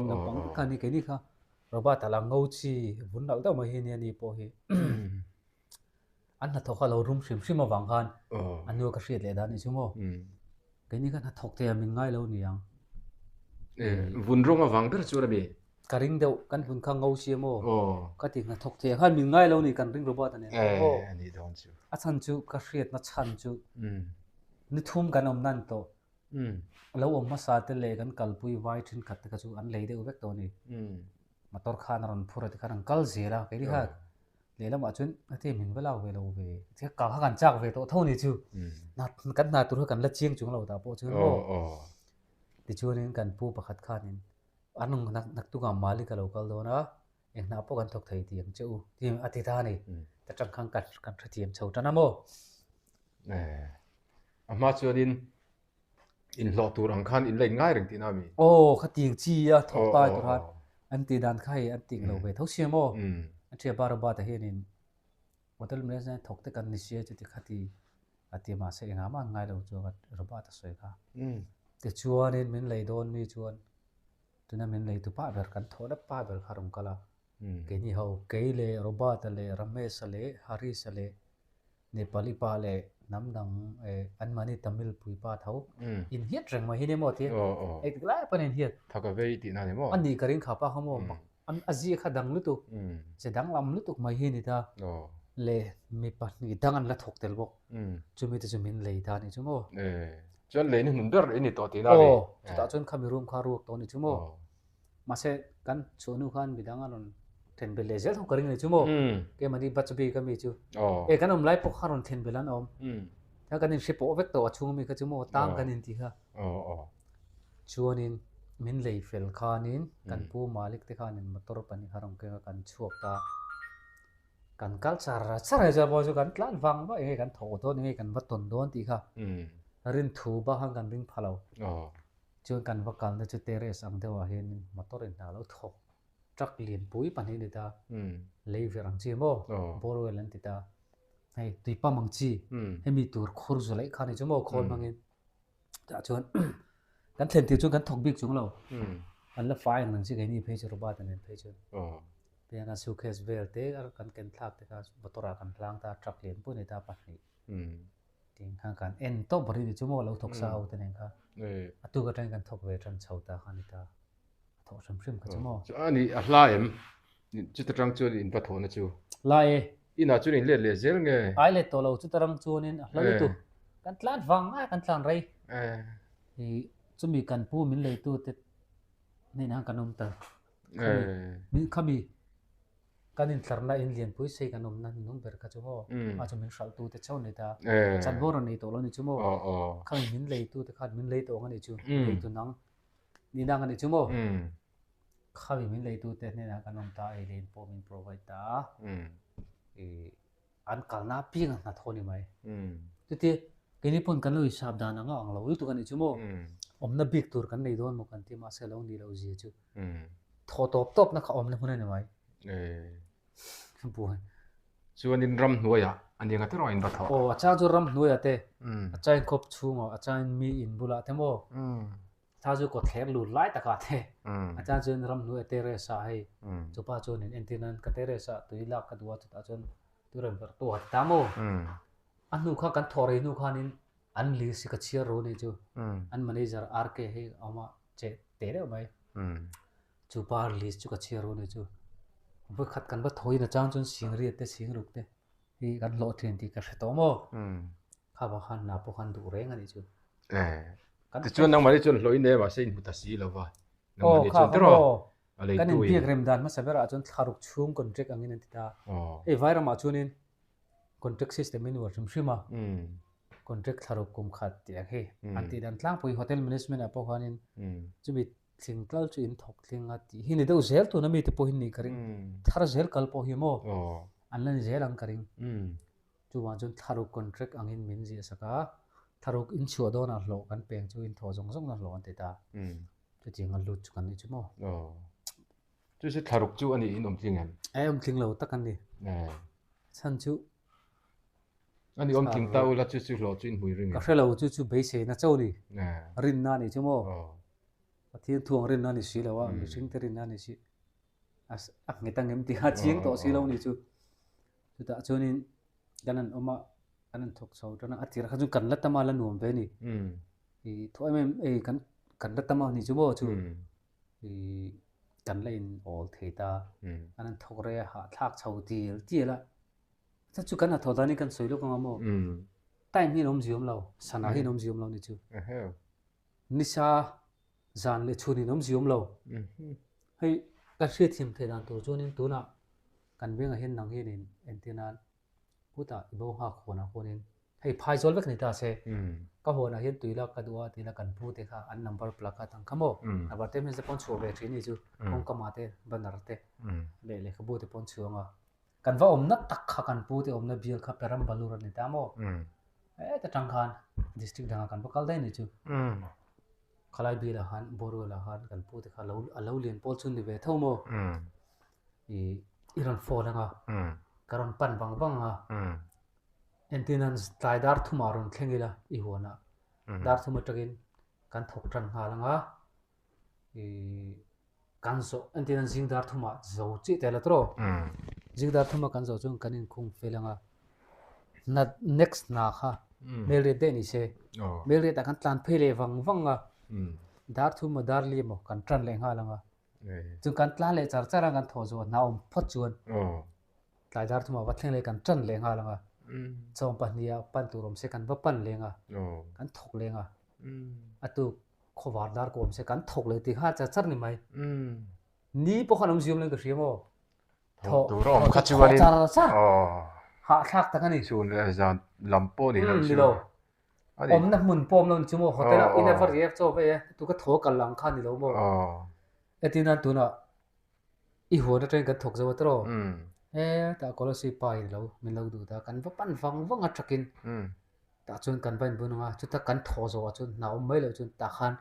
Naupang tak kha a ni keini kha Robert-a la ngo chi vun nalh deuh mai hi nia ni pawh hi an hnathawk kha lo rum hrim hrim avang khan a nu ka hriat leh dan a nih chu maw keini kha hnathawk thei ah min ngai lo ni ang. Vun rawng avang ber chuan a mi? Ka ring deuh kan vun kha ngo si a maw ka ti hnathawk thei ah khan min ngai lo ni kan ring Robert-a nen pawh maw a chhan chu ka hriatna chhan chu ni thum kan awm nan tawh Lo awm hmasa te leh kan kalpui vai thenkhat te kha chu an lei deuh vek tawh a ni. Motor khan a rawn phur a tikhan an kal zel a, keini kha lehlamah chuan heti min va lak ve lo ve, tikha kal kha kan chak ve tawh tho a ni chu. Kan hna tur kha kan la chiang chung lo tah pawh chuan maw. Tichuanin kan pu pakhat khanin an rawn naktukah Mali ka lo kal dawn a, eng hna pawh kan thawk thei tih ang che u tih a ti ta a ni. Ta tang khan kan kan hrethiam chho tan a maw? A hma chuanin inhlawh tur ang khan in la in ngai reng tihna a mi? Aw, khatiang chi a thawk tai tur khan an tih dan kha hei an tih lo ve tho sia maw? A ṭhia bar a bat ah hianin hotel manager thawk te kan ni sia chuti khati a ti mahse engah mah an ngai lo chuan Robert a sawi kha. Tichuanin min lei dawn mi chuan Tuna min leitu pah ber kan thawh lep pah ber kha rawn kal a, keini ho kei leh Robert-a leh Ramesh-a leh Harish-a leh Nepali pa leh hnam dang eh anmahni Tamil pui pa tho inhiat reng mai hi nia maw tia engtik lai pawn a inhiat. Thak a vei tihna a ni maw? A nih ka ring kha pa kha maw a zia kha dang lutuk, ze danglam lutuk mai hi a ni ta leh mi pahnih dang an la thawk tel bawk, chumi te chu min lei ta a nih chu maw? Chuan lei ni hnun ber i ni tawh tihna a ni. Aw, chutah chuan khami room kha ruak tawh a ni chu maw? Mahse, kan chhuahnu khan midang a rawn then belh leh zel tho ka ring a ni chu maw? Keimahni batch bik a mi chu. E, kan awm lai pawh kha rawn then belh an awm. Kha kan inhre pawh vek tawh a chhung ami kha chu maw? Tang kan inti kha. Chuanin min lei fel khanin kan pu Malik te khanin motor pahnih kha rawn keng a kan chhuak ta. Kan kal char char a chuan pawh chu kan tlan vang vak enge kan thawh dawn enge kan va tawn dawn tih kha rin thu bak khan kan ring pha lo. Chuan kan va kalna chu terrace ang deuhah hianin motor in hna lo thawk truck lianpui pahnih a ni ta, lei verh ang chi maw borewell an ti ta, hei tui pump ang chi hemi tur khur zu laih kha a ni chu maw khawl hmangin. Tah chuan kan thlen tir chuan kan thawk bik chung lo. An la fai ang ang chi keini phei chu Robert a nen phei chuan. Tiang a suitcase vel te kan ken thlak te kha motor ah kan hlang ta truck lian pui nei ta pahnih. Tiang khan kan en tawp ri ni chu maw lo thawk sa ho te nen kha. A tuk atangin kan thawk ve tan chho ta kha ni ta. A thawh hrim hrim kha chu maw. Chu a ni a hla em? Chuta tang chuan in va thawhna chu. La e. Inah chuan in let leh zel nge? Ai let tawh lo, chuta rang chuanin a hla lutuk. Kan tlan vang a, kan tlan rei. I chumi kan pu min leitu te hnenah khan kan awm ta. Khami, khami kan intlarna in lianpui sei kan awmna nung ber kha chu maw? A chu min hralh tu te chauh a ni ta. Chanvo rawn nei tawh lo a ni chu maw? Khami min leitu te khan min lei tawh ang a ni chu. Leitu nang ni nang a ni chu maw? Khami min leitute hnenah kan awm ta a, ei leh in pawh min provide ta a, ih an kalna apiang a hnathawh a ni mai. Chuti keini pawn kan lo insap dan anga ang lo lutuk a nih chu maw, awmna bik tur kan nei dawn maw kan ti mahse lo nih loh zia chu thaw tawp tawpna kha awmna hmun a ni mai. Buai. Chuanin ramhnuaiah a ni anga te erawh in va thawh. Aw a chang chu ramhnuaiah te, a changin khawp chhungah, a changin mi in bulah te maw. Thla chu kawtthler lut lai takah te a chan chuan ramhnuai a terrace ah hei chupa chuan in entir nan ka terrace ah tui lak ka duh a chutah chuan tui rawn verh tu a ti ta maw? A hnu kha kan thawh rei hnu khanin an list hi ka chhiar ro anih chu an manager RK hi a awm a che teh deuh mai chupa list chu ka chhiar ro anih chu vawikhat kan va thawiin a chang chuan singriat te singruk te hi kan hlawh thin tih ka hre tawh maw? Kha vang khan hna pawh khan duh reng a nih chu. Eh, tichuan nangmahni chuan hlawh in nei mahse in hmu ta si lo va. Nangmahni chuan tiraw a leitu in. Kan inbiak rem dan hmasa berah chuan thlaruk chhung contract angin an ti ta. Hei Vairamah chuanin contract system in uar hrim hrim a. Contract thlaruk kum khat tih ang hi an tih dan tlangpui hotel management ah pawh khanin chumi thling tlal chu in thawk thling a tih hi ni deuh zel tuna mite pawh hi ni ka ring. Thar zel kal pawh hi maw an la ni zel ang ka ring. Chuvang chuan thlaruk contract angin min ziah sak a, thlaruk in chhuah dawnah hlawh kan peng chu in thawh zawng zawngna hlawh an ti ta. Chutiang a lut chu kan nih chu maw? Aw. Chu chu thlaruk chu a nih in awm tling em? E awm tling lo tak an ni. Chhan chu A ni awm tling ta ula chu chu hlawh chu in hmui ring em? Ka hre lo chu chu beiseina chauh a ni. Rinna a nih chu maw? Pathian thu ang rinna a ni si lo a, mihring te rinna a ni si. A a nghet ang em tih kha a chiang tawh si lo a ni chu. Chutah chuanin kan han awm a, kan han thawk chho tan a, a tirah kha chuan kan la tam a, la nuam ve a ni. Ih thaw em em ei kan kan la tam a ni chu maw chu. Ih kan la in awl thei ta, kan han thawk rei a, hahthlak chho tial tial a. Chuan chu kan hnathawh danin kan sawi lawk ang a maw? Time hi an awm ziawm lo, sana hi an awm ziawm lo ni chu. Nisa zan leh chhun in awm ziawm lo. Hei kan hriatthiam theih dan tur chuanin tunah kan vengah hian nang hianin entir nan hutah i bo nghak huanah khuanin hei phai zawl vek ni ta se ka huanah hian tui lak ka duh a tila kan pu te kha an number plug kha tang kha maw number te hmel te pawn chhuah ve thin ni chu kawngkamah te banner te leh lehkhabu te pawn chhuang a. Kan va awmna tak kha kan pu te awmna bial kha Perambalur a ni ta maw? Heta tang khan district dangah kan va kal daih a ni chu. Khalai bialah khan Borewell ah khan kan pu te kha a lo lian pawl chu ni ve tho maw? Ih i rawn phone anga ka rawn pan vang vang anga entir nan tlai dar thumah rawn thleng ila i huanah dar thum atangin kan thawk tan nghal anga ih Kan zawh entir an zing dar thumah zo chiah tel a tawh. Zing dar thuma kan zawh chuan kan inkhung fel ang a. Na next hna kha Melriat daih ni se. Melriat ah kan tlan phei leh vang vang a. Dar thum maw dar li maw kan tan leh nghal ang a. Chuan kan tlan leh char char a kan thawh zawh hna awm phawt chuan tlai dar thumah va thleng leh kan tan leh nghal ang a. Chawm pahniha pan tur awm se kan va pan leng a. Kan thawk leng a. A tuk Khawvar dar kawm se kan thawk leh tih kha char char ni mai. Ni pawh khan awm ziam lo in ka hria maw? Thawh tur a awm kha chuan in char char. Hahthlak tak a ni. Chhun leh zan lam pawh ni lo chu. Ni lo. Awmna hmun pawh awm lo ni chu maw? Hotel ah in a va riak chaw vei e. Tu ka thaw kal ang kha ni lo maw? Heti nan tunah i huan atangin kan thawk zo a tawh. Hetah Kolasib pa in lo min lo duh ta kan va pan vang vang a thakin. Tah chuan kan va inbun ang a, chuta kan thaw zawhah chuan hna awm mai loh chuan tah khan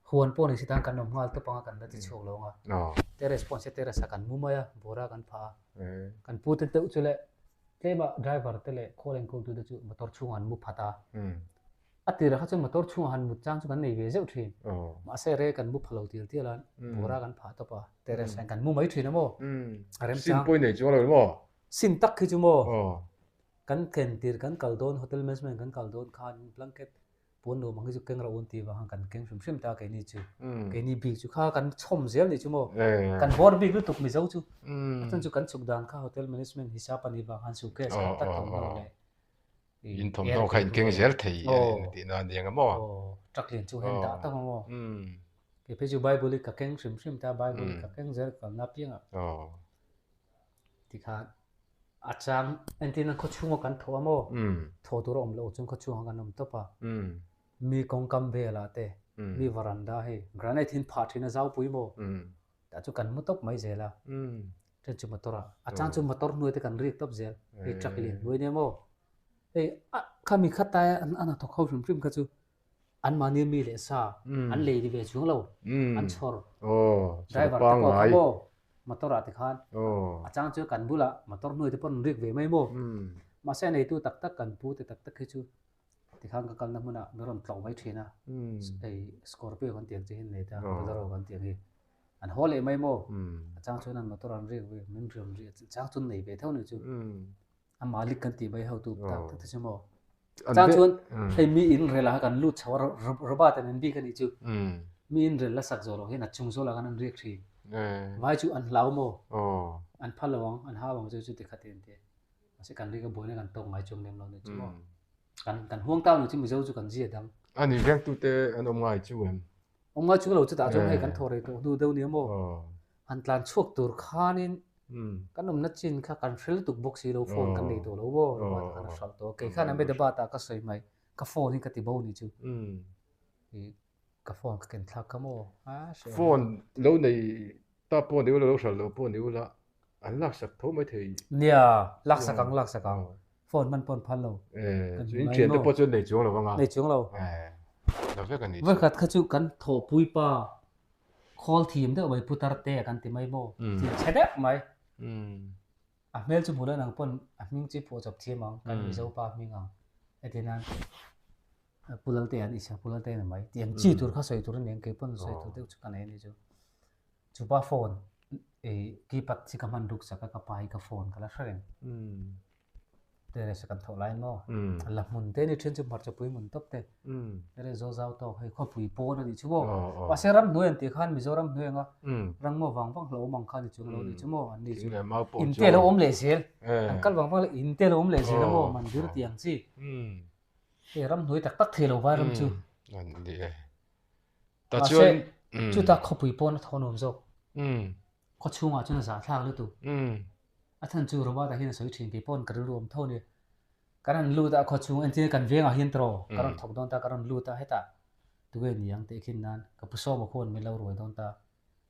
huan pawh ni si tan kan awm nghal tawp ang a, kan la ti chhuak lo ang a. Terrace pawh ni se terrace ah kan mu mai a, bawra kan phah a. Kan pu te deuh chu leh tlema driver te leh khawl enkawltu te chu motor chhungah an mu phat a. A tirah kha chuan motor chhungah han mut chang chu kan nei ve zeuh thin. Mahse rei kan mu pha lo tial tial a, bawra kan phah tawp a, terrace ah hian kan mu mai thin a maw? A remchang. Sin pawh i nei chuang lo maw? Sin tak khi chu maw? Kan ken tir kan kal dawn hotel management kan kal dawn khan blanket puan nuam ang hi chu keng rawh un tih vang khan kan keng hrim hrim ta keini chu keini bik chu kha kan chhawm zel nih chu maw kan bawr bik lutuk mizo chu a chhan chu kan chhuk dan kha hotel management hisap a nih vang khan suitcase kan tak thawmhnaw leh in thawmhnaw kha in keng zel thei tih na aniang a maw truck lian chu hen dah tak a maw kei phei chu bible hi ka keng hrim hrim ta bible hi ka keng zel kalna apiangah tikhan A chang entir nan khawchhunga kan thaw a maw? Thaw tur a awm loh chuan khawchhungah kan awm tawp a. Mi kawngkam velah te, mi varanda hei granite hi an phah thin a zaupui maw? Tah chu kan mu tawp mai zel a. Then chu motor ah, a chang chu motor hnuai te kan rik tawp zel. Hei truck lian hnuai nia maw? Hei a khami khatai a an hnathawk ho hrim hrim kha chu An mahni mi leh sa an lei ni ve chuang lo, an chhawr. Driver te pawh kha maw motor ah te khan a chang chu kan bulah motor hnuai te pawh an rik ve mai maw. Mahse a neitu tak tak kan pu te tak tak hi chu tikhan ka kalna hmunah min rawn tlawh mai thin a, hei Scorpio kan tih ang chi hi an nei ta, Bolero kan tih ang hi. An haw leh mai maw, a chang chuan an motor an rik ve, min rawn rik a chang chu an nei ve tho ni chu. A malik kan tih mai hotu tak tak te chu maw. Chang chuan hei mi in rel ah kan lut chho a robot an bik a nih chu. Mi in rel la sak zawh loh hian a chung zawlah khan an riak thin. Vai chu an hlau maw? An phal lo ang, an hau ang chu chu ti khat en te. Mahse kan rik a buaina kan tawk ngai chuang lem lo nih chu maw. Kan kan huang tau lo chu Mizo chu kan zia dang. Ani vengtute an awm ngai chu em? Awm ngai chu lo chutah chuan hei kan thaw rei tawh hnu deuh nia maw. Han tlan chhuak tur khanin kan awmna chin kha kan hre lutuk bawk si lo phone kan nei tawh lo maw Robert khan a hralh tawh a kei khan Ahmedabad ah ka sawi mai ka phone hi ka ti bo ni chu ih ka phone ka ken thlak kha maw a hre phone lo nei ta pawh ni ula lo hralh lo pawh ni ula an laksak tho mai thei nia laksak ang laksak ang phone hman pawh an phal lo chu in thiante pawh chu nei chuang lo anga nei chuang lo la vek a ni vawikhat kha chu kan thawhpui pa Khawl thim deuh mai putar te kan ti mai maw? Thim chhe deuh mai. A hmel chu hmuh lo nang pawn a hming chu i phuah chawp thiam ang, kan Mizo pa hming ang. Heti nan. Pu Laltea an isa, Pu Laltea ni mai. Tih ang chi tur kha sawi tur a ni ang, kei pawn sawi tur deuh chu ka nei a ni chu. Chupa phone keypad hi ka hman ruk sak a, ka pa hi ka phone ka la hre reng. Terrace a kan thawh laiin maw, la hmun te ni then chu hmarcha pui hmun tawp te, terrace zo zau tawk hei khawpui pawn a nih chu maw. Mahse ramhnuai an tih khan Mizoram hnuai anga rangmaw vang vang hlauhawm ang kha ni chuang lo a nih chu maw, an ni chu in te lo awm leh zel, an kal vang vang leh in te lo awm leh zel a maw, mandir tih ang chi. Hei ramhnuai tak tak thei lo vai ram chu. Mahse chuta khawpui pawn a thawn awm zawk. Khaw chhungah chuan a zahthlak lutuk. A chhan chu Robert-a hian a sawi thin kei pawn ka rilru awm tho a ni. Kan rawn lut a khaw chhung entir kan vengah hian tawh ka rawn thawk dawn ta ka rawn lut a hetah tunge ni ang tih khin nan ka pu Sawma khuan min lo ruai dawn ta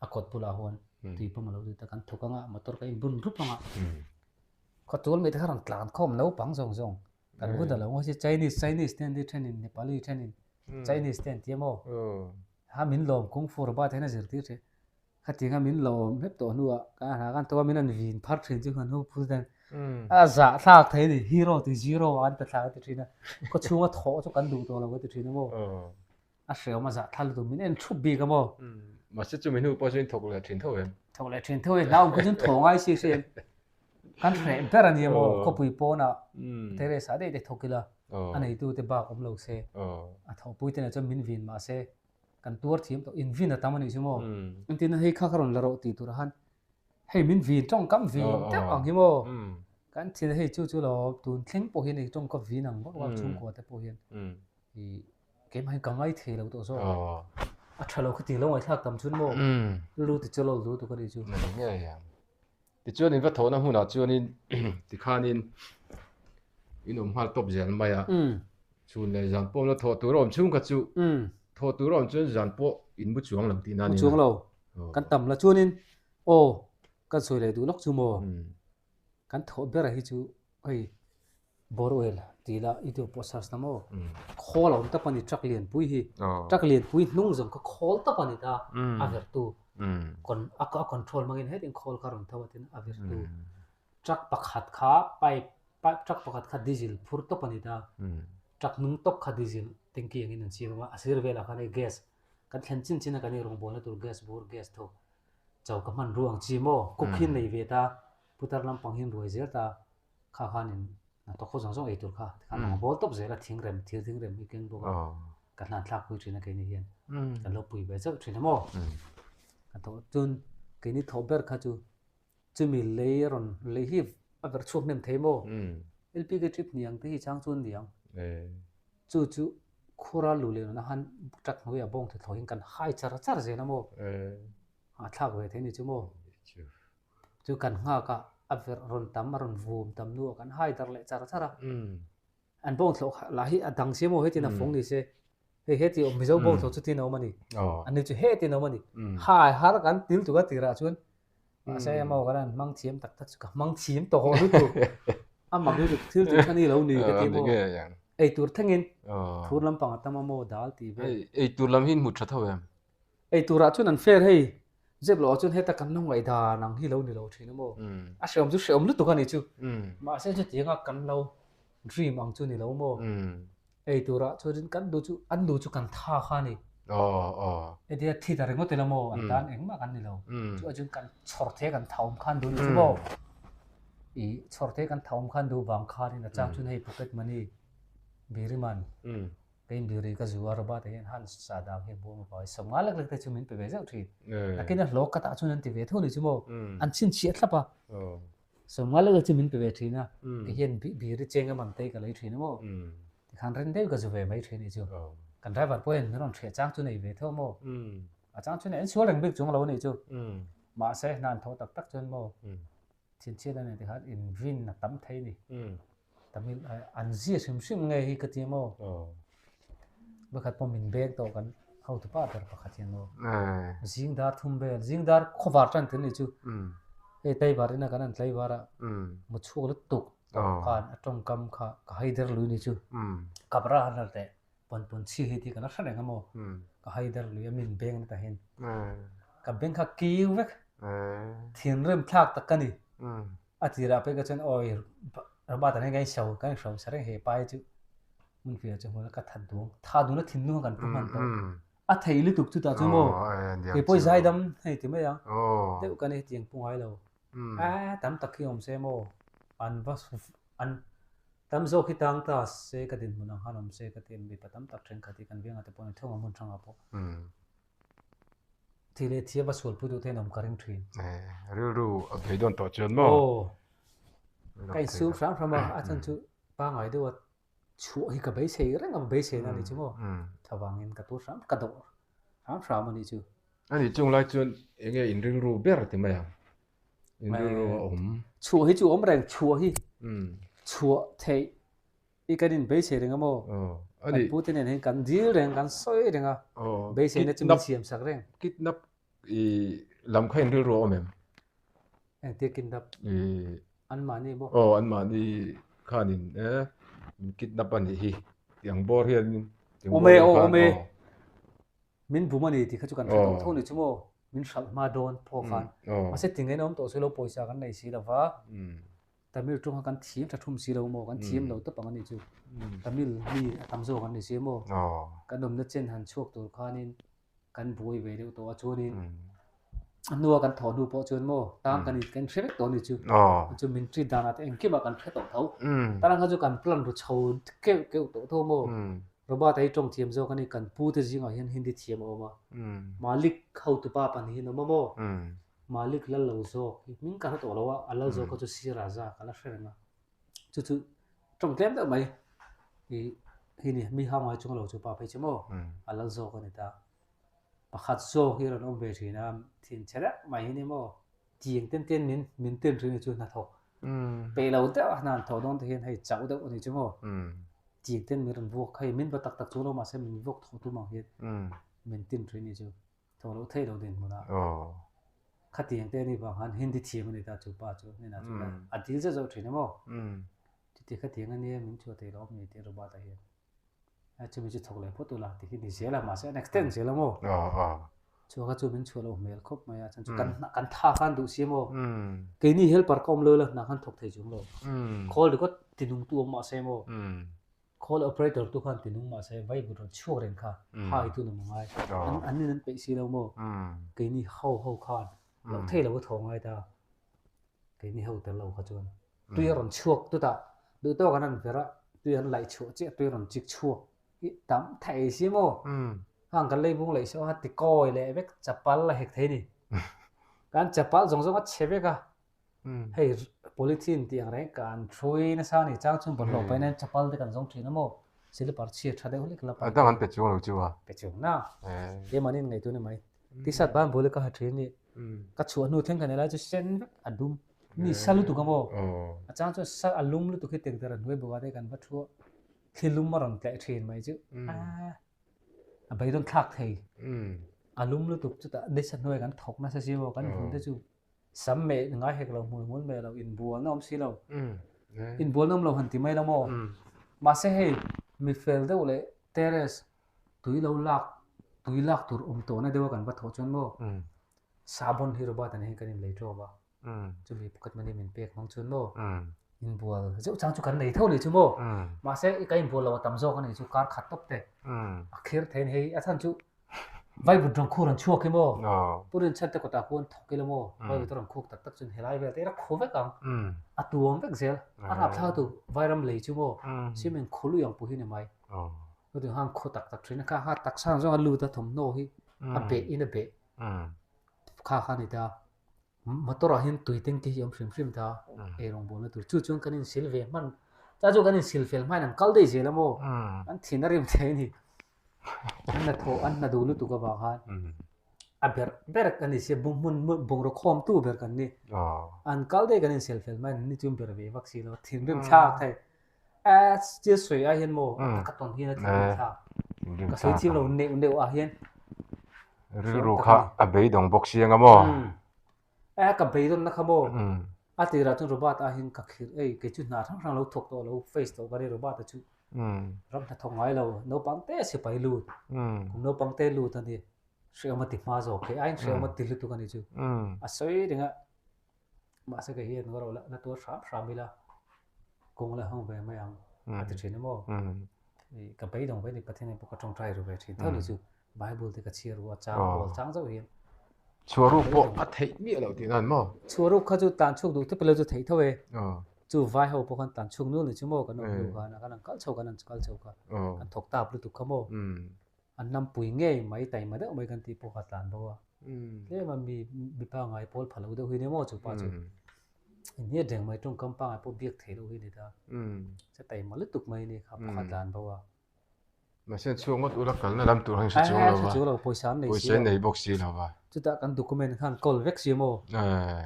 a kawt bulah huan tui pawm a lo lut a kan thawk anga motor ka inbun rup anga khaw tul mai te kha rawn tlan khawm naupang zawng zawng kan hun a lo ngawi si Chinese Chinese te an ti thenin Nepali thenin Chinese te an ti a maw ha min lawm kung fu Robert hian a zirtir thin. Khatianga min lo awm hlep tawh hnuah ka hna khan tawh a min an vin phar thin chu kan ho phur ten a zah thlak thei a ni hero ti zero ah an pe thlak a ti thin a khaw chhunga thawh chu kan duh tawh lo a ti thin a maw a hreawm a zah thlak lutuk min en thup bik a maw. Mahse chumi hnu pawh chuan thawk leh thin tho em? Thawk leh thin tho e hna awm kha chuan thawh ngai si hre em kan hreh ber a nia maw khawpui pawnah terrace ah daih daih thawk ila a neitu te bak awm lo se a thawhpui te nen chuan min vin mahse kan tuar thiam tawh invin a tam a nih chu maw engtin hei kha ka rawn la rawh tih turah khan hei min vin tawngkam vin deuh ang hi maw kan thin a hei chu chu lo tun thleng pawh hian hei tawngka vin ang vak vak chhungkua te pawh hian ih keimah hian ka ngai thei lo tawh zawk a tha lo kha ti lo ngaihthlak tam chun maw lu ti chu lo lu tuk a nih chu Tichuan in va thawhna hmunah chuanin tikhanin in awm nghal tawp zel mai a. Chhun leh zan pawh la thawh tur a awm chhung kha chu thawh tur a awm chuan zan pawh in mu chuang lo tihna a ni. Mu chuang lo. Kan tam la chuanin aw kan sawi leh duh lawk chu maw. Kan thawh ber hi chu hei Borewell tih lah i duh pawh search na maw? Khawl a awm tawp a ni truck lianpui hi. Truck lianpui hnung zawng kha khawl tawp a ni ta a vertu. A control hmangin hetin khawl kha rawn tho a tin a vertu. Truck pakhat kha pipe pipe truck pakhat kha diesel phur tawp a ni ta. Truck hnung tawp kha diesel tanky angin an siam a, a sir velah khan hei gas kan thlen chin chin a kan irawngbawlna tur gas bur gas tho cho ka hman ruang chi maw cook hi nei ve ta putar lampang hian ruai zel ta. Kha khanin hnathawk ho zawng zawng ei tur kha tikhan rawn bawl tawp zel a thingrem thir thingrem hi keng bawk a ka hlan thlak pui thin a keini hian kan lo pui ve chauh thin a maw ka thawh chuan keini thawh ber kha chu chumi lei a rawn lei hi a verh chhuak hnem thei maw LPG trip hniang te hi chang chuan niang chu chu khura lu leh nuna khan truck hnuaiah bawng thuthlawh hian kan hai char char zel a maw a thlak ve thei a ni chu maw. Chu kan nghak a, a verh rawn tam, a rawn vum tam hnuah kan hai darh leh char char a. An bawngthlawh lah hi a dang si maw hetin a fawng ni se. Hei heti awm Mizo bawngthlawh chu tin a awm a ni. An ni chu hetin a awm a ni. Hai har kan til tuk a tirah chuan mahse emaw kan han hmang thiam tak tak chu ka hmang thiam tawh haw lutuk. A mak lutuk thil tih kha ni lo ni ka ti maw. Eitur thlengin thur lampang a tam a maw dal tih vel. Eitur lam hi in hmu tha tho em? Eiturah chuan an fair hei, zep loh ah chuan heta kan lo ngaihdan ang hi lo ni lo thin a maw? A hreawm chu hreawm lutuk a ni chu. Mahse chutianga kan lo dream ang chu ni lo maw? Eiturah chuanin kan duh chu an duh chu kan tha kha a ni. Hetia thi ta ringawt ila maw an tan engmah kan ni lo. Chu ah chuan kan chhawr thei a kan tha awm khan duh ni chu maw? Ih chhawr thei a kan tha awm khan duh vang khanin a chang chuan hei pocket money biriman Ka inbiri ka zu a Robert-a hian han sa dang hi buam a pai sawm nga lek lek te chu min pe ve zeuh thin. Takin a hlawk ka tah chuan an ti ve tho ni chu maw. An chhinchhiah thlap a. Sawm nga lek lek chu min pe ve thin a. Kei hian biri cheng a man te ka lei thin a maw. Tikhan ren deuh ka zu ve mai thin ni chu. Kan driver pawh hian min rawn hreh chang chu nei ve tho maw. A chang chu nei an sual reng bik chung lo a nih chu. Mahse hna an thawh tak tak chuan maw. Chhinchhiat a nei tikhan invin a tam thei ni. Tamil an zia hrim hrim nge hi ka ti maw? Pakhat pawh min beng tawh kan hotu pa ber pakhat hian maw. Zing dar thum vel, zing dar khawvar tan thil ni chu. Hei tlaivar ina kan an tlaivar a, mu chhuak lutuk tawh khan a tawngkam kha ka haider lui ni chu. Kapra han hal teh. Pawn pawn chhi hi tih ka la hre reng a maw? Ka hai der lui a min beng na tahin. Ka beng kha kiu vek. Thinrim thlak tak ka ni. A tirah pek ah chuan awi Robert-a nen kan inhro kan inhro sa reng he pa hi chu. Hmun fiah chu hmuna ka that duang. Tha duhna thinlung a kan pu hman tawh. A thei lutuk chutah chu maw? Kei pawh zaidam hei ti mai ang. Deuh kan hetiang pu ngai lo. A tam tak hi awm se maw? An va an tam zawk hi tang ta se ka dinhmun ang khan awm se ka ti mipa tam tak thenkhat hi kan vengah te pawh a ni thung a hmun hrangah pawh. Thi leh thi a va sual pui duh te an awm ka ring thin. Rilru a beidawn tawh chuan maw? Aw. Ka insum hram hram a, a chhan chu pangai deuh a chhuah hi ka beisei reng a, beisei na a nih chu maw? Thavangin ka tur hram, ka dawh hram hram a nih chu. A nih chung lai chuan eng nge in rilru ber ti mai ang? In rilru a awm. Chhuah hi chu awm reng, chhuah hi chhuah theih i kan in beisei reng a maw? Kan pu te nen hian kan dil reng, kan sawi reng a, beiseina chu min siam sak reng. Kidnap I lam kha in rilru a awm em? Engtir kidnap? I Anmahni maw? Aw anmahni khanin e min kidnap a nih hi tih ang bawr hianin tih ang bawr hian khan aw. Min bum a ni tih kha chu kan hre tawh tho ni chu maw? Min hralh hma dawn pawh khan. Mahse tinge in awm tawh si lo pawisa kan nei si lo va. Tamil tawng kha kan thiam tha thum si lo maw? Kan thiam lo tawp ang a nih chu. Tamil mi a tam zawk an ni si maw? Kan awmna chen han chhuak tur khanin kan buai ve deuh tawh a chuanin a hnua kan thawh hnu pawh chuan maw tang kan in kan hre vek tawh a ni chu chu min treat danah te engkimah kan hre tawh tho tarang kha chu kan plan ru chho keuh keuh tawh tho maw Robert a hi tawng thiam zawk a ni kan pu te zingah hian Hindi thiam a awm a Malik hotupa pahnih hi an awm a maw Malik lal lo zawk hi hming ka hre tawh lo a a lal zawk kha chu Si Raja ka la hre reng a chu chu tawng tlem deuh mai ih hi ni mi hau ngai chung lo chu pa phei chu maw a lal zawk a ni ta pakhat zawk hi a rawn awm ve thin a thin chhe reuh mai hi ni maw tiang ten ten min min ten thin chu hnathawk peih lo deuh a hna an thawh dawn te hian hei chauh deuh a ni chu maw tiang ten min rawn vuak hei min va tak tak chu lo mahse min vuak thawh tum ang hian min tin thin ni chu. Thaw loh theih loh dinhmunah khatiang te anih vang khan Hindi thiam a ni ta chu pa chu hnenah chuan a dil zeuh zeuh thin a maw? Chuti khatiang a nia min chhuah theih loh awm ni tih Robert-a hian a chumi chu thawk leh phawt ula ti khi ni zel a mahse an extend zel a maw? Chhuah kha chu min chhuah loh hmel khawp mai a chhan chu kan kan tha khan duh si a maw? Keini helper ka awm lo ila hna khan thawk thei chung lo. Khawl ringawt tinungtu awm mahse maw? Call operator tu khan tinung mahse vai but rawn chhuak reng kha hai tu nawm a ngai. An an nin an peih si lo maw? Keini ho ho khan loh thei lo a thaw ngai ta. Keini ho tel lo kha chuan tui a rawn chhuak tut a, duh tawk an han ver a, tui an laih chhuah chiah tui a rawn chik chhuak hi tam thei si maw? Hang kan leibung laih sawn a tikawi leh vek chapal a hek thei a ni. Kan chapal zawng zawng a chhe vek a. Hei polythene tih ang reng kan thui nasa a ni chang chuan bawlhhlawh paih nan chapal te kan zawng thin a maw silipar chhia tha deuh hlek la paih. A dang an pe chuang lo chu a. Pe chuang na. Keimah nin ngaihtuah ni mai. T-shirt ban bul ka ha thin ni. Ka chhuah hnu thleng kan helai chu sen vek a dum. Mi sa lutuk a maw. A chang chuan sa a lum lutuk hi tengter a hnuai bawk a te kan va thu a. Thli lum a rawn tleh thin mai chu. A beidawn thlak thei. A lum lutuk chutah nisa hnuai kan thawk nasa si maw kan vun te chu. Sam meh ngai hek lo, hmui hmul meh lo, inbualna awm si lo. Inbualna awm lo han ti mai lo maw? Mahse hei, mi fel deuh leh terrace tui lo lak, tui lak tur awm tawhna deuha kan va thawh chuan maw? Sabon hi Robert-a nen hian kan inlei tawp a. Chumi pakhat mani min pek hmang chuan maw? Inbual zeuh chang chu kan nei tho ni chu maw? Mahse ka inbual lo a tam zawk a ni chu kar khat tawp te. A khir thei a ni hei, a chhan chu Vaivut rawn khu rawn chhuak hi maw? Pu Rinchhan te kawtah khuan thawk ila maw? Vaivut a rawn khuk tak tak chuan helai vel te ila khaw vek ang. A tuam vek zel. A rapthla tu vairam lei chu maw? Cement khaw lui ang pu hi ni mai. Chutiang khan khaw tak tak thin a, kha kha taksa ang zawng a lut a thawmhnaw hi a beh in a beh. Kha kha a ni ta. Motor ah hian tui teng te hi a awm hrim hrim ta eirawng bawlna tur chu chuan kan insil ve hman cha chu kan insil fel hmain an kal daih zel a maw an thin a rim thei a ni an hna thawh an hna duh lutuk avang khan a ber ber kan ni sia bung hmun bungraw khawm tu ber kan ni an kal daih kan insil fel hmain an ni chu ber ve vak si lo thinrim thlak thei a thil sawi ah hian maw a taka tawn hian a thinrim thlak ka sawi thiam lo neuh neuh ah hian rilru kha a beidawng bawk si anga maw a ka beidawn na kha maw a tirah chuan Robert ah hian ka khirh ei kei chu hna hrang hrang lo thawk tawh lo face tawh ka ni Robert a chu ram hnathawk ngai lo naupang te sipai lut kum naupang te lut a ni hrehawm a ti hma zawk kei aiin hrehawm a ti lutuk a ni chu a sawi reng a Mahse kei hian ka ro la na tuar hram hram ila kawng la hawng ve mai ang a ti thin a maw? Ka beidawng ve ni Pathian hian pawh ka tawngtai ru ve thin tho ni chu Bible te ka chhiar ru a chang awl chang zauh hian. Chhuah ruk pawh a theih miah loh tih nan maw? Chhuah ruk kha chu tan chhuak duh tep lo chu theih tho e. Chu vai ho pawh khan tan chhuak nual ni chu maw kan awm hnu khan a kan han kal chho kan han kal chho kha kan thawk tap lutuk kha maw. An nampui ngei mai taima deuh mai kan tih pawh kha tlan bo a. Tlem a mi mipa ngai pawl pha lo deuh hi ni maw chu pa chu. Inhniat reng mai tawngkam pangai pawh biak theih loh hi ni ta. Che taima lutuk mai ni kha pakhat tlan bo a. Mahse chhuak ngawt ula kalna lam tur han hre chuang lo va. Hre chuang lo pawisa an nei si lo. Pawisa an nei bawk si lo va. Chutah kan document khan kawl vek si maw.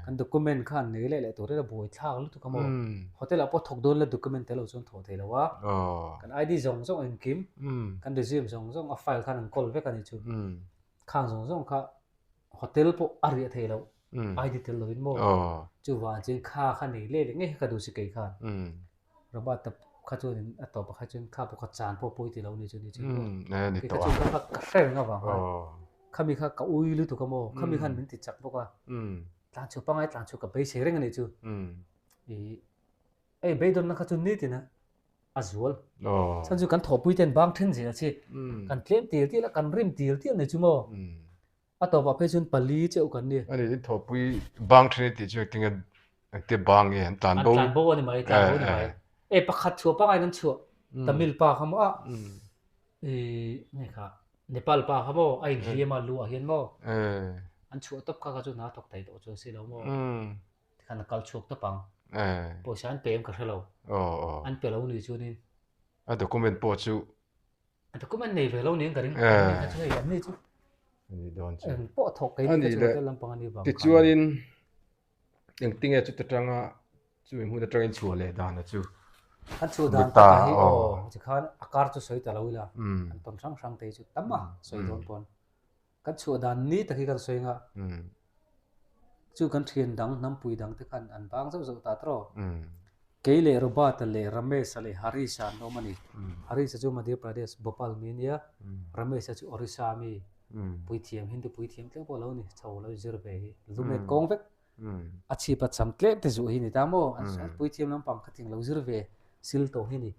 Kan document khan nei leh leh tur ila buai thlak lutuk a maw. Hotel ah pawh thawk dawn la document tel lo chuan thawh thei lo a. Kan ID zawng zawng engkim kan resume zawng zawng a file khan an kawl vek a ni chu. Khang zawng zawng kha hotel pawh a riah thei lo. ID tel lo in maw. Chuvang chuan kha kha nei leh leh ngei kha ka duh si kei khan. Robert ta kha chuan in a tawp ah kha chuan kha pawh kha chan pawh pawi ti lo ni chu ni chu maw. Kei kha chuan kha ka hre reng avang khan khami kha ka ui lutuk a maw khami khan min ti chak bawk a. Tlan chhuah pangai tlan chhuah ka beisei reng a ni chu. Ih hei beidawnna kha chu nitin a a zual. Chhan chu kan thawhpui ten bang then zel chi kan tlem til til a kan rim til til ni chu maw. A tawpah phei chuan pali cheuh kan ni. A ni, in thawhpui bang then i tih chu engtin nge engtia bang nge an tlan bo? An tlan bo a ni mai, tlan bo a ni mai. E pakhat chhuah pangai an chhuah Tamil pa kha maw a ih nge kha Nepal pa kha maw a inhliam a lu ah hian maw an chhuah tawp kha kha chu hna thawk thei tawh chuan si lo maw tikhan a kal chhuak tawp ang. Pawisa an pe em ka hre lo. An pe lo ni chuanin. A document pawh chu Document nei ve lo niin ka ring. An ni kha chu hei an ni chu. Ani dawn chu. Eng pawh thawk kei ni kha chu hotel lampang ani vang khan. Tichuanin engtinge chuta tanga chumi hmun atangin chhuah leh dan a chu. Kan chhuah dan takah hi aw tikhan a kar chu sawi ta lo ila. An tawn hrang hrang te hi chu tam a sawi dawn pawn. Kan chhuah dan ni tak hi kan sawi anga chu kan thian dang hnampui dang te khan an bang zauh zauh ta tawh. Kei leh Robert-a leh Ramesh-a leh Harish-a an awm a ni. Harish-a chu Madhya Pradesh, Bhopal mi a nia, Ramesh-a chu Orissa mi, puithiam, Hindu puithiam tlem pawh a lo ni, chho lo zir ve hi, lumet kawng vek, a chhip a cham tlem te zuh hi ni ta maw, an puithiam lampang khating lo zir ve sil tawh hi ni.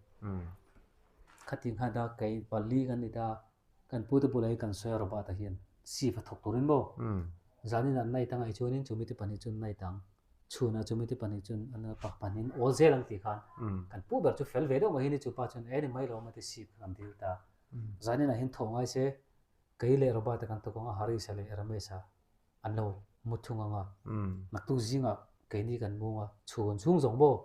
Khating khan ta kei pali kan ni ta. Kan pute bulah hi kan sawi a Robert-a hian sif a thawk turin maw? Zanin an night a ngaih chuanin chumi te pahnih chuan night ang, chhunah chumi te pahnih chuan an pahnihin awl zel ang tih khan kan pu ber chu fel ve deuh mai hi ni chu pa chuan e ni mai lo awm a ti sif kha kan dil ta. Zaninah hian thawh ngai se kei leh Robert-a kan thawk ang a, Harish-a leh Ramesh-a an lo mu thung ang a, naktuk zingah keini kan mung a, chhun chhung zawng maw?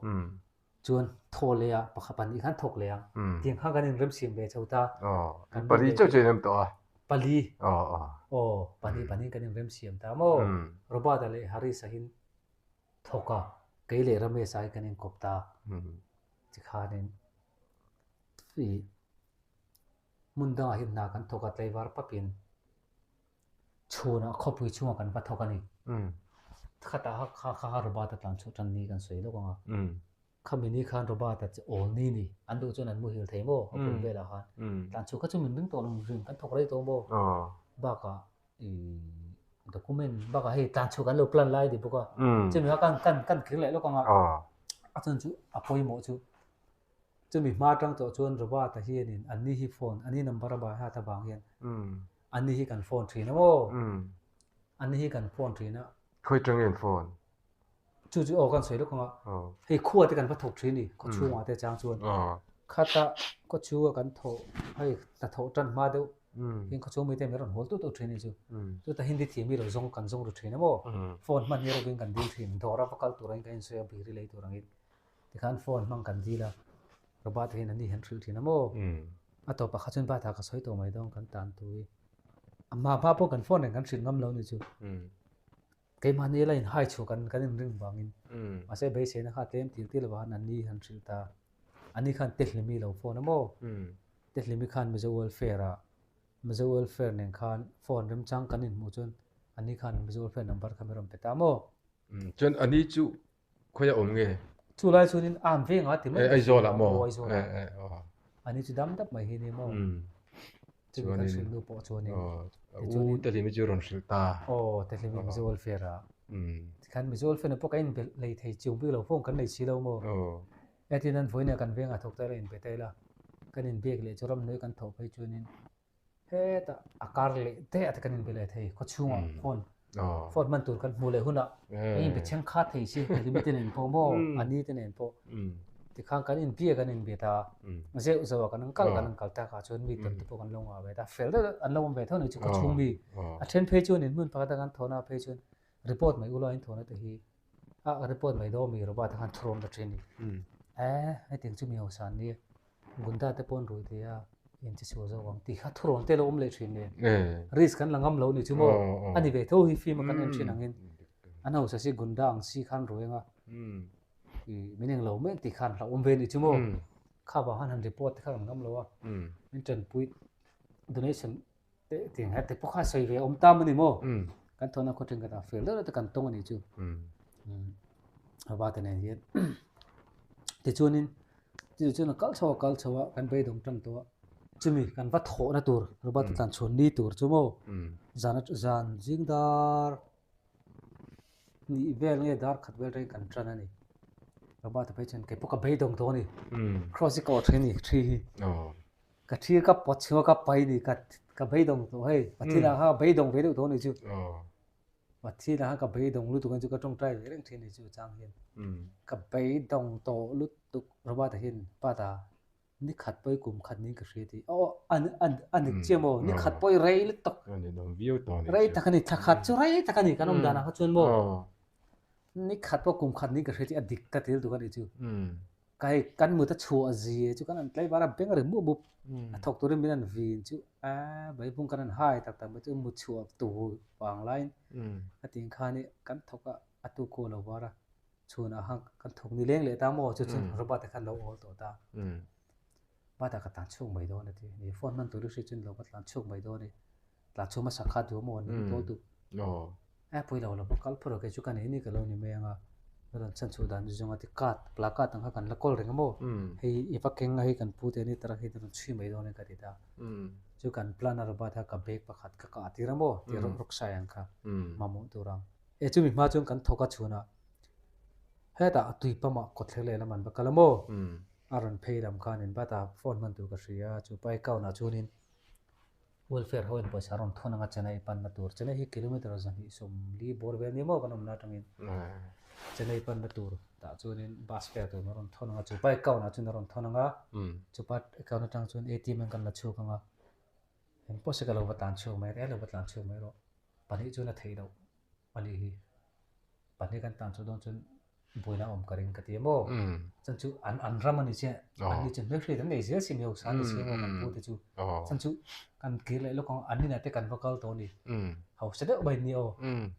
Chuan thaw leh a pakhat pahnih khan thawk leh ang. Tiang khan kan inremsiam ve chho ta. Kan pali chauh chu inrem tawh a. Pali. Aw pahnih pahnih kan inremsiam ta maw. Robert-a leh Harris-a hin thawk a, kei leh Ramesh-a hi kan inkawp ta. Tikhanin ih hmun dangah hian hna kan thawk a tlaivar papin. Chhunah khawpui chhungah kan va thawk a ni. Khatah kha kha kha Robert-a tlan chhuah tan ni kan sawi lawk ang a. Khami ni khan Robert-a chu awl ni ni. An duh chuan an muhil thei maw a bul velah khan. Tlan chhuah kha chu min ring tawh lo ring kan thawk rei tawh maw. Bakah ih document bakah hei tlan chhuah kan lo plan lai a ni bawk a. Chumi kha kan kan kan kir leh lawk ang a. A chhan chu a pawimawh chu chumi hma atang tawh chuan Robert-a hianin an ni hi phone an ni number a bai hat avang hian Ani hi kan phone thin a maw? Ani hi kan phone thin a. Khawi tang in phone? Chu chu aw kan sawi lawk ang a. Hei khua te kan va thawk thin ni, khaw chhungah te chang chuan. Khata khaw chhunga kan thawh, hei hnathawh tan hma deuh hian khaw chhung mite min rawn hawl tut tut thin ni chu. Chuta Hindi thiam hi lo zawng kan zawng ru thin a maw? Phone hman hi erawhin kan dil thin, dawr a va kal tur angin kan insawi a, biri lei tur angin. Tikhan phone hmang kan dil a, Robert hian ani hian hrilh thin a maw? A tawpah kha chuan Bata ka sawi tawh mai dawn kan tan tu hi. A hma hma pawh kan phone reng kan hrilh ngam lo ni chu. Keimahni la in hai chhuah kan kan inring vangin. Mahse beiseina kha tlem til til avang khan ani han hrilh ta. Ani khan Tehlimi lo phone a maw? Tehlimi khan Mizo Welfare ah Mizo Welfare nen khan phone remchang kan inhmuh chuan ani khan Mizo Welfare number kha min rawn pe ta maw? Chuan ani chu Khawi a awm nge? Chu lai chuanin am ve nga ti mai. Aizawl ah maw? Aw Aizawl ah. Ani chu dam dap mai hi ni maw? Chumi kan hrilh nu pawh chuanin. U Tehlimi chu rawn hrilh ta. Aw Tehlimi Mizo Welfare ah. Tikhan Mizo Welfare nen pawh kan inbelh lei thei chiang bik lo phone kan nei si lo maw? Entirnan vawiin ah kan vengah thawk ta ila inbe ta ila. Kan inbiak leh chu ramhnuai kan thawh phei chuanin hetah a kar leh daih ah te kan inbe leh thei khawchhungah phone phone hman tur kan hmuh leh hunah kan inbe chheng khat thei si Hlimi te nen pawh maw Ani te nen pawh tikhan kan inbia kan inbe ta zeuh zeuh a kan an kal kan an kal takah chuan mi tam te pawh kan lo ngah ve ta fel deuh deuh an lo awm ve tho ni chu khawchhung mi a then phei chuan in hmun pakhat a kan thawhna phei chuan report mai ula in thawhna te hi a report mai dawn mi Robert a khan thurawn ta thin a ni. Eh hetiang chu mi hausa an nia Gunda te pawh an rui thei a in che chhuah zawk ang tih kha thurawn te lo awm leh thin nen risk kan la ngam lo ni chu maw a ni ve tho hi film a kan en thin angin an hausa si Gunda ang si khan rui anga i min englo mek tih khan hlauhawm ve ni chu maw kha vang khan han report te kha kan ngam lo a min tanpui donation Teh tiang hian te pawh kha sawi ve awm tam a ni maw? Kan thawhna khaw then khatah fel deuh deuh te kan tawng a nih chu. A va te nen hian. Tichuanin tichuan a kal chho a kal chho a kan beidawng tan tawh a. Chumi kan va thawhna tur Robert a tlan chhuan ni tur chu maw? Zan zan zing dar nih vel nge dar khat vel reng kan tan a ni. Robert a phei chuan kei pawh ka beidawng tawh a ni. Cross hi ka awrh thin a ni thi hi. Ka thil ka pawt chhuak a ka pai ni ka ka beidawng tawh hei Pathian ah khan ka beidawng ve deuh tawh a ni chu Pathian ah khan ka beidawng lutuk ang chu ka tawngtai ve reng thin a ni chu chang hian ka beidawng tawh lutuk Robert-a hian Pata ni khat pawh i kum khat niin ka hria tih aw a a dik chiah maw ni khat pawh i rei lutuk rei tak a ni thla khat chu rei tak a ni kan awm dan ah kha chuan maw ni khat pawh kum khat niin ka hria tih a dik ka ti lutuk a ni chu. Ka hei kan mut a chhuah zia chu kan han tlaivar a beng a ri mup mup a thawk turin min han vin chu a vaibung kan han hai tak tak mai chu mut chhuah tur vang laiin a tih khan i kan thawk a a tu kaw lo var a chhunah khan kan thawk ni leng leh ta maw chu chu Robert a khan lo awl tawh ta Bata ka tlan chhuak mai dawn a ti ni phone hman tur i hriat chuan lo ka tlan chhuak mai dawn a ni tlan chhuak hmasa kha duh maw ning tawh duh e pawh ilo lo kal phawt kei chu ka nei ni ka lo ni mai anga ka rawn chhan chhuah dan chu zawng a ti card placard ang kha kan la kawl reng a maw hei i va keng a hei kan pu te ni tara hei rawn chhui mai dawn a ka ti ta chu kan plan a Robert a ka bag pakhat ka kah tir a maw ti rawk sai ang kha mamawh tur ang e chumi hma chuan kan thawk a chhun a hetah tui pamah kawtthler lehlam an va kal a maw a rawn phei lam khanin bata phone hman tur ka hria chu pa account ah chuanin Welfare ho in pawisa rawn thawn anga Chennai panna tur, Chennai hi kilometer 240 bawr vel ni maw kan awmna atangin Chennai panna tur tah chuanin bus fare tur a rawn thawn anga chupa account ah chuan a rawn thawn anga chupa account atang chuan ATM in kan la chhuak anga engpawh se ka lo va tlan chhuak mai rawh, lo va tlan chhuak mai rawh pahnih chuan a theih loh a nih hi pahnih kan tlan chhuah dawn chuan buaina awm ka ring ka ti a maw chan chu an an ram a ni chiah an ni chu hmelhriat an nei zel si mi hausa an ni si maw kan pu te chu chan chu kan kir leh lawk ang an inah te kan va kal tawh a ni hausa deuh mai an ni aw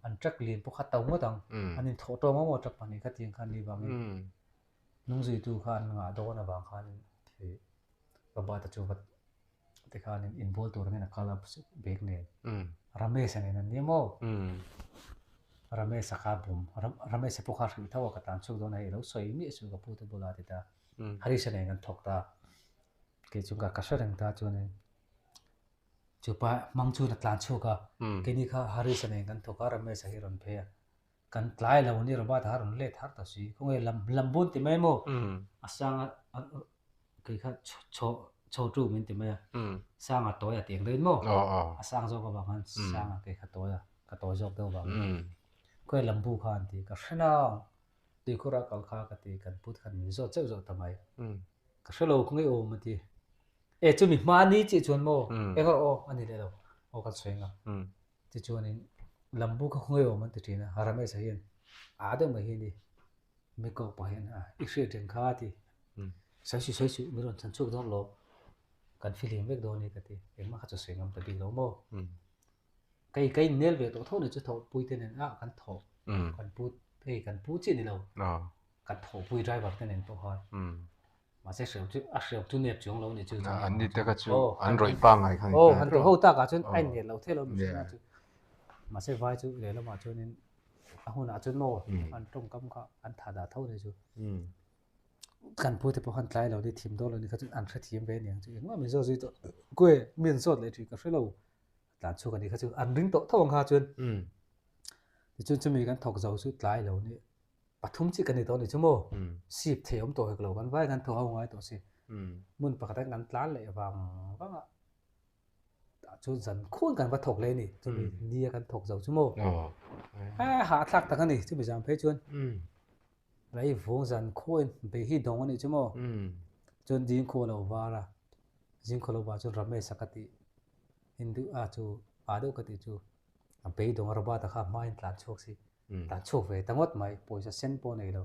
an truck lian pawh kha to ngawt ang an inthawh tawng a maw truck pahnih kha tiang khan ni vangin hnungzuitu kha an ngah dawn avang khanin Robert-a chu va Tikhanin inbual tur angin a kal a bag nen. Ramesh-a nen an ni maw? Ramesh-a kha bum. Ramesh-a pawh kha hrilh tho a ka tan chhuak dawn a hei lo sawi miah suh ka pu te bulah a ti ta. Harish-a nen kan thawk ta. Kei chu ka hre reng ta chuanin chupa hmang chuan a tlan chhuak a. Keini kha Harish-a nen kan thawk a Ramesh-a hi a rawn phei a. Kan tlai lo ni Robert a rawn let har ta si. Khawnge lam lam bun ti mai maw? A sang a kei kha chho chho tu min ti mai a. Sang a tawi a ti ang deuhin maw? A sang zawk avang khan sang a kei kha tawi a ka tawi zawk deuh vang. Khawnge lambu kha an ti ka hre nang. Tuikhur a kal kha ka ti kan put khan min zawt zeuh zeuh ta mai. Ka hre lo khawnge awm a ti. E chumi hma ni chiah chuan maw? Eng rawh aw a ni leh lo. Aw kan sawi ang a. Tichuanin lambu kha khawngaih awm an ti thin a, Ramesh-a hian a deuh mai hi a ni. Mi kawk pah hian a i hriat reng kha a ti. Sawi suh sawi suh mi rawn chhan chhuak dawn lo, kan fihlim vek dawn a ni ka ti. Engmah kha chu sawi ngam ta bik lo maw? Kei ka innel ve tawh tho ni chu thawhpui te nen a kan thawh kan pu hei kan pu chiah ni lo kan thawhpui driver te nen pawh khan. Mahse hriau chu a hriau chu nep chuang lo ni chu chuan. An ni te kha chu an rawih pangngai kha ni ta. Han ti ho tak ah chuan a inlet lo thei lo mihring ah chu. Mahse vai chu lehlam ah chuanin a hunah chuan maw an tawngkam kha an tha dah tho ni chu. Kan pu te pawh khan tlai lo ni thim dawn lo ni kha chuan an hrethiam ve aniang chu engmah min zawt zui tawh kue mi an zawt leh tih ka hre lo. Tlan chhuak a nih kha chu an ring tawh tho ang kha chuan. Tichuan chumi kan thawk zo chu tlai lo ni. Pathum chiah kan ni tawh a ni chu maw? Sip thei awm tawh hek lo kan vai kan thaw ho ngai tawh si. Hmun pakhat ah kan tlan leh vang vang a, tah chuan zan khuan kan va thawk leh a ni, chumi ni a kan thawk zo chu maw. He hahthlak tak a ni, chumi zan phei chuan rei vung zan khuain bei hi dawng a nih chu maw. Chuan zingkhua lo var a, zingkhua lo var chuan Ramesh a ka tih Hindu a chu a deuh ka tih chu a beidawng a Robert-a kha hmain tlan chhuak si. Tlan chhuak ve ta ngawt mai, pawisa sen pawh nei lo.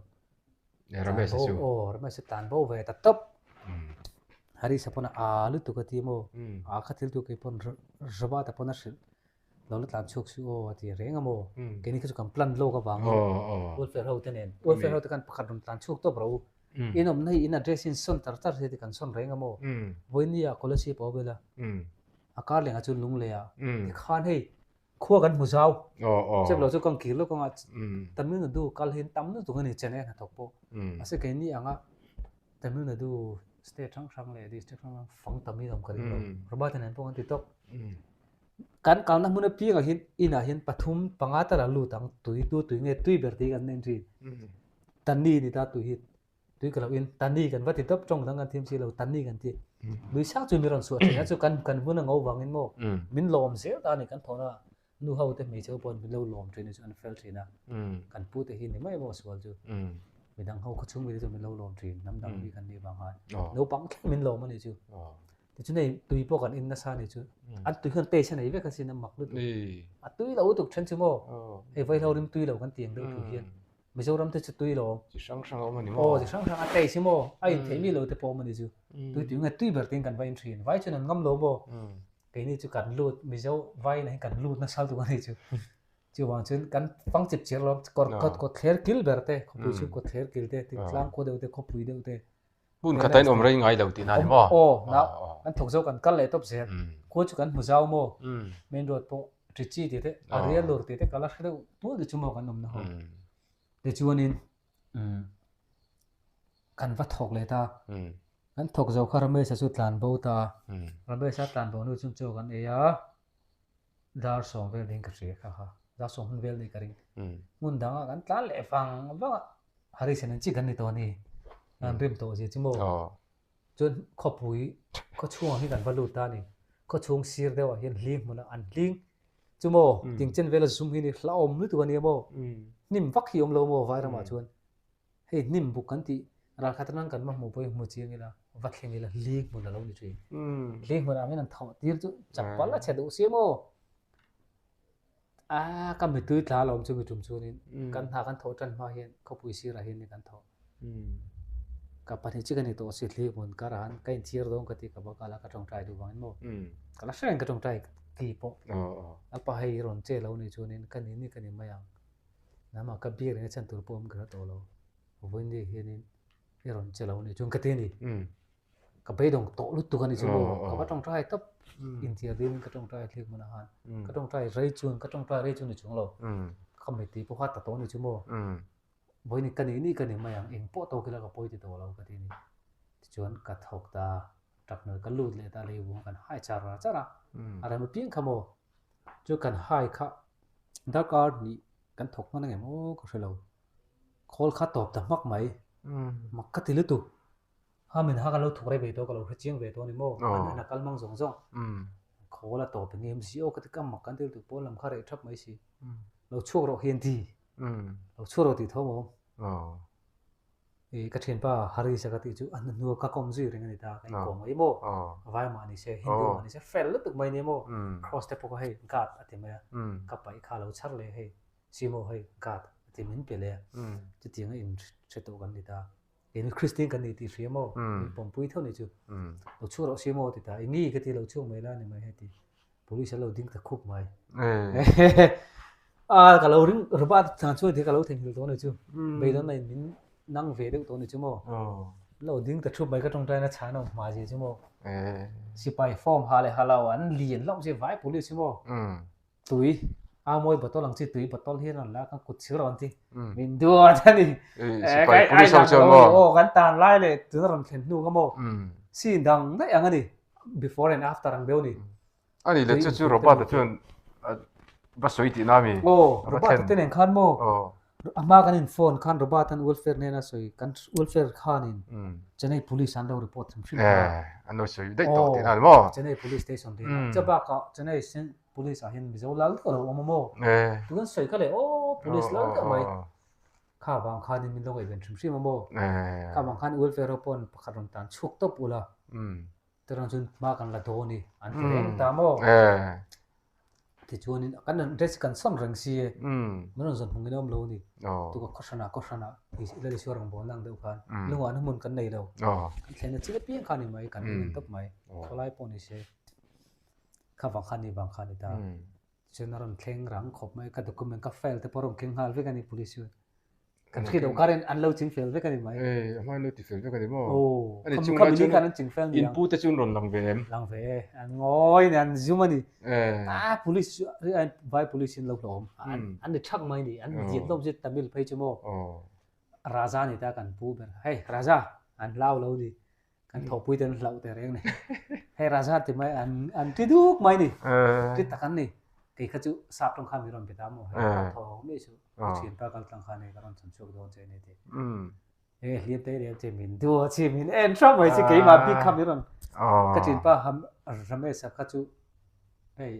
Ramesh chu. Aw, Ramesh chu tlan bo ve ta tawp. Harisa pawn a lutuk a ti maw? A kha thil tu kei pawn Robert-a pawn a hrilh lo la tlan chhuak suh aw a ti reng a maw? Keini kha chu kan plan lawk avangin welfare ho te nen, welfare ho te khan pakhat rawn tlan chhuak tawp ro. In awmna hi in address in sawn tar tar hi ti kan sawn reng a maw? Vawinia Kolasib a awm ila, a kar lengah chuan Lunglei ah tikhan hei Khua kan hmu zau. Chep lo chu kan kir lawk anga Tamil Nadu kal hi tam lutuk a ni Chennai hnathawk pawh. Mahse keini anga Tamil Nadu state hrang hrang leh district hrang hrang fang tam hi awm ka ring lo. Robert-a nen pawh kan ti tawk. Kan kalna hmun apiangah hian inah hian pathum panga tal a lut ang tui tu tui nge tui ber tih kan en thin. Tani ni ta tui hi Tui ka lo in, Tani kan va ti tawp tawng dang kan thiam si lo, Tani kan ti. Nui sang chu mi rawn suah thin a, chu kan kan hmun a ngo vangin maw min lawm zel ta a ni, kan thawhna nu ho te hmeichhe ho pawh min lo lawm thin a chu an fel thin a, kan pu te hi ni mai maw sual chu, midang ho khawchhung mi te chu min lo lawm thin, hnam dang mi kan nih vang khan naupang thleng min lawm a ni chu. Tichuan hei tui pawh kan in nasa a ni chu, an tui khan taste a nei vek asin a mak lutuk, a tui lo lutuk then chu maw, hei vaihlo rim tui lo kan ti ang deuh thu hian. Mizoram te chu tui lo. Chi hrang hrang a awm a ni maw? Aw, chi hrang hrang a taste hi maw? A intheih mi lo te pawh awm a ni chu. Tui tui nge tui ber tiin kan va in thin. Vai chuan an ngam lo maw? Keini chu kan lut, Mizo vai inah hian kan lut nasa lutuk a ni chu. Chuvang chuan kan fang chip chiar lo, kawr kawt kawt thler kil ber te, khawpui chu kawt thler kil te, tlang khua deuh te, khawpui deuh te. Hmun khat a inawm rei ngai lo tihna a ni maw? Aw, na kan thawk zo kan kal leh tawp zel. Khua chu kan hmu zau maw? Main road pawh Trichy tih te, Ariyalur tih te ka la hre deuh tual te chu maw kan awmna ho. Tichuanin kan va thawk leh ta. Kan thawk zo kha Ramesh-a chu tlan bo ta a. Ramesh-a tlan bo hnu chuan chaw kan ei a, dar sawm vel ding ka hria kha kha, dar sawm hun vel nih ka ring. Hmun dangah kan tlan leh vang vang a, Harrison an chi kan ni tawh a ni, an rim tawh zia chu maw. Chuan khawpui khawchhungah hi kan va lut ta a ni, khawchhung sir deuhah hian hling hmunah an hling chu maw, tingchen vela zum hi ni hlauhawm lutuk a nia maw, hnim vak hi awm lo maw Vairamah chuan. Hei hnim buk kan tih ralkhat atang kan va hmuh pawhin hmu chiang ila, va thleng ila hling hmun a lo ni thin. Hling hmunah min an thawh tir chu chapal a chhe duh sia maw? A ka mitui tla alawm chu mi tum chuanin kan hna kan thawh tan hma hian khawpui sirah hian kan thawh. Ka pahnih chi ka ni tawh si hling hmun karah han ka inchhir dawn ka ti ka va kal a ka tawngtai duh vangin maw? Ka la hreng ka tawngtai ki pawh. A pa hei rawn che lo ni chuanin ka ni ni ka ni mai ang. Nangmah ka biak reng a chhan tur pawh awm ka hre tawh lo. Vawiin hianin i rawn che lo nih chuan ka ti a ni. Ka beidawng tawh lutuk a ni chu maw. Ka va tawngtai tawp intiar deuhin ka tawngtai thlik hmunah khan. Ka tawngtai rei chuan ka tawngtai rei chu ni chung lo. Ka mittui pawh kha ta tawh a ni chu maw. Vawiin ka nih nih ka ni mai ang eng pawh tawk ila ka pawi ti tawh lo ka ti a ni. Tichuan ka thawk ta tap hnuai ka lut leh ta leivung kan hai char char a. A rem apiang kha maw. Chu kan hai kha darkar hnih kan thawk hman angem aw ka hre lo. Khawl kha tawp ta hmak mai. Mak ka ti lutuk. Ha min ha kan lo thuk rei ve tawh ka lo hre chiang ve tawh a ni maw. An an a kal mang zawng zawng. Khawl a tawp eng em si aw ka ti ka mak kan ti lutuk pawn lam kha reh thap mai si. Lo chhuak rawh hian ti. Lo chhuak rawh tih tho maw. I ka thianpa Haris a ka tih chu a hnuhnua ka kawm zui reng a ni ta, ka inkawm mai maw? Vai mah ni se, Hindu mah ni se, fel lutuk mai nia maw? Cross te pawh kha hei God a ti mai a, ka paih kha a lo chhar leh hei, Simo hei God a ti min pe leh a, chutianga in hre tawh kan ni ta. Keini Kristian kan ni tih hria maw? Min pawmpui tho ni chu. Lo chhuak rawh Simo a ti ta, eng nge ka ti lo chhuak mai la ni mai hei ti. Police an lo ding ta khup mai. A ka lo ring Robert chang chuan ti ka lo theihnghilh tawh ni chu. Beidawn mai min nang ve deuh tawh ni chu maw. Lo ding ta thup mai ka tawngtai na chhan awm hma zia chu maw. Sipai form ha leh ha lo an lian hlauh che vai police chu maw. Tui a mawi bottle ang chi tui bottle hi an la kan kut chhir rawn ti. Min duat a ni. Sipai police ho chuan maw. Aw kan tan lai leh tuna rawn thlen hnu kha maw. Scene dang daih ang a ni. Before and after ang deuh ni. A ni le chu chu Robert-a chuan va sawi tihna a mi? Aw, Robert-a te nen khan maw? Aw. A hma kan in phone khan Robert an welfare hnena sawi kan welfare khanin Chennai police an lo report hrim hrim kha. An lo sawi daih tawh tihna a ni maw? Chennai police station hnenah. Chu bakah Chennai police ah hian Mizo lal deuh a lo awm a maw? Tu kan sawi kha le aw police lal deuh mai. Kha vang khanin min lo ngaihven hrim hrim a maw? Kha vang khan welfare ho pawn pakhat rawn tan chhuak tawp ula. Tirawn chuan hma kan la dawn i an ti reng ta maw? Tichuanin kan rawn dress kan sawn reng si e. Min rawn zawn hmungin a awm lo a ni. Tuka khaw hranah khaw hranah Lal Isua rawngbawlna ang deuh khan lungah na hmun kan nei lo. Kan thlenna chin apiang kha a ni mai, kan en tawp mai. Khawlai pawh ni se kha vang kha ni vang kha a ni ta. Tichuan a rawn thleng rang khawp mai, ka document ka file te pawh a rawn keng nghal vek a ni police chuan. Kan hriat loh karin an lo ching fel vek a ni mai. Ei, a hmain lo ti fel vek a ni maw? Aw, Ani chung lai chuan an ching fel ni ang. In pute chu an rawn lang ve em? Lang ve e, an ngawi ni, an zum a ni. Ah, police chu, vai police in lo hlawm. An ni thak mai ni, an diat lawm zet Tamil phei chu maw. Raja ni ta kan pu ber. Hei, Raja, an hlau lo ni. Kan thawhpui te an hlauh teh reng ni. Hei Raja ti mai an an ti duk mai ni. Ti tak an ni. Kei kha chu sap tawng khan min rawn be ta maw. Hei ka thaw mai chu. Ka thian pa kal tlang khan hei ka rawn chhan chhuak dawn che ni ti. Hei hliam te reng che min duh a chi min en hrang mai chi keimah bik kha min rawn. Ka thian pa Ramesh a kha chu hei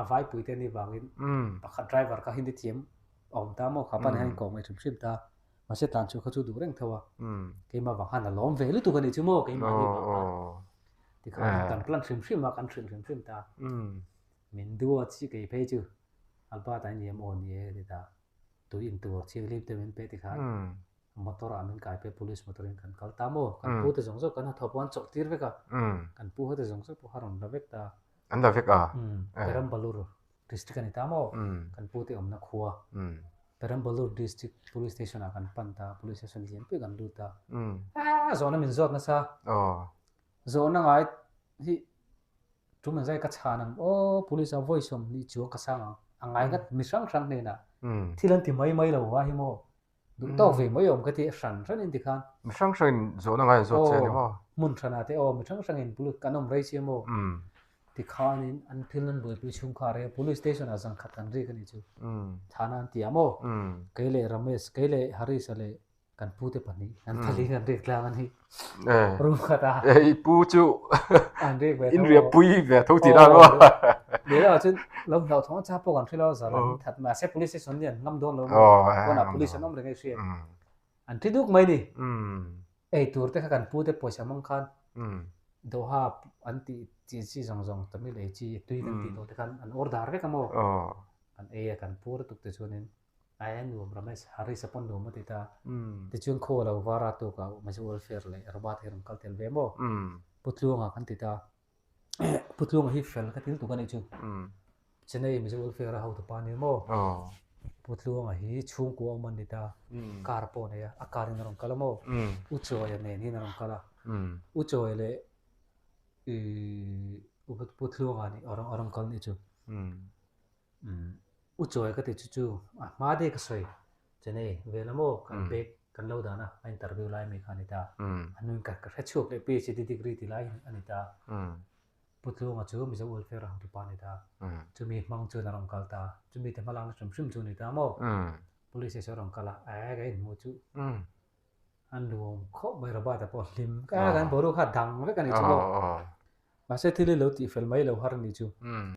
a vaipui te ni vangin pakhat driver kha hindi thiam a awm ta maw kha pa nen hian inkawm ngaih hrim hrim ta. Mahse tlan chu kha chu duh reng tho a, keimah vang khan a lawm ve lutuk a nih chu maw keimah ni vang khan. Tikhan kan plan hrim hrim a, kan hrilh hrim hrim ta. Min duh a chi kei phei chu Albert a ni em aw ni e ti ta. Tui in tur thianghlim te min pe tikhan motor ah min kai phei police motor in kan kal ta maw. Kan pu te zawng zawng kan hnathawh pawh an chawlh tir vek a, kan pu ho te zawng zawng pawh a rawn la vek ta. An la vek a? Perambalur District a ni ta maw? Kan pu te awmna khua. Perambalur District Police Station ah kan pan ta, Police Station lian pui kan lut a. Aaa zawhna min zawt nasa. Zawhna ngai hi tum engzai ka chhan ang aw Police ah vawi 20 chuang ka sang ang. A ngai ngat mi hrang hrang hnenah thil an ti mai mai lo a hi maw. Duh tawk ve mai awm ka ti hran hran in tikhan. Mi hrang hrang in zawhna ngai an zawt che a ni maw? Hmun hranah te aw mi hrang hrang in police kan awm rei sia maw? Tikhan in an thil an buaipui chhung kha rei a police station ah zan khat kan rik a nih chu. Thana an ti a maw? Kei leh Ramesh, kei leh Harish-a leh kan pu te pahnih an pali kan rik tlang a ni. Room khat a. I pu chu an rik ve tho. In riah pui ve tho tih dan maw? Leh ah chuan lo hlauh thawng a cha pawh kan hre lo zar an that mahse police station hi an ngam dawn lo maw? Pawnah police an awm reng a i hriat. An thi duk mai ni. Ei tur te kha kan pu te pawisa hmang khan Doha an tih chi chi zawng zawng Tamil ei chi tui kan tih tawh te khan an order vek a maw? Kan ei a kan pur tuk te chuanin Ai a nuam Ramesh Haris a pawn nuam a ti ta. Tichuan khaw lo var a tuk a Mizo Welfare leh Robert hi rawn kal tel ve maw? Pu Tluanga kan ti ta. Pu Tluanga hi fel ka til tuk a nih chu. Chennai Mizo Welfare a hotu pa a ni maw? Pu Tluanga hi chhungkua awm an ni ta. Car pawh a nei a, a car in a rawn kal a maw? U Chawia nen hian a rawn kal a. U Chawia leh Pu Tluanga nih a rawn kal nih chu. U Chawi ka ti chu chu a hma dei ka sawi che nei ve la maw kan bag kan lo dan a a interview lai mi kha a ni ta a nuin ka ka hre chhuak leh PhD degree ti lai a ni ta Pu Tluanga chu Mizo Welfare a hotupa a ni ta chumi hmang chuan a rawn kal ta chumi te hmalakna hrim hrim chu a ni ta maw Police chu a rawn kal a eh ka inhmuh chu an nuam khawp mai Robert a pawh hlim ka kan boruak kha a dang vek a ni chu maw mahse thil hi lo tihfel mai lo har a ni chu.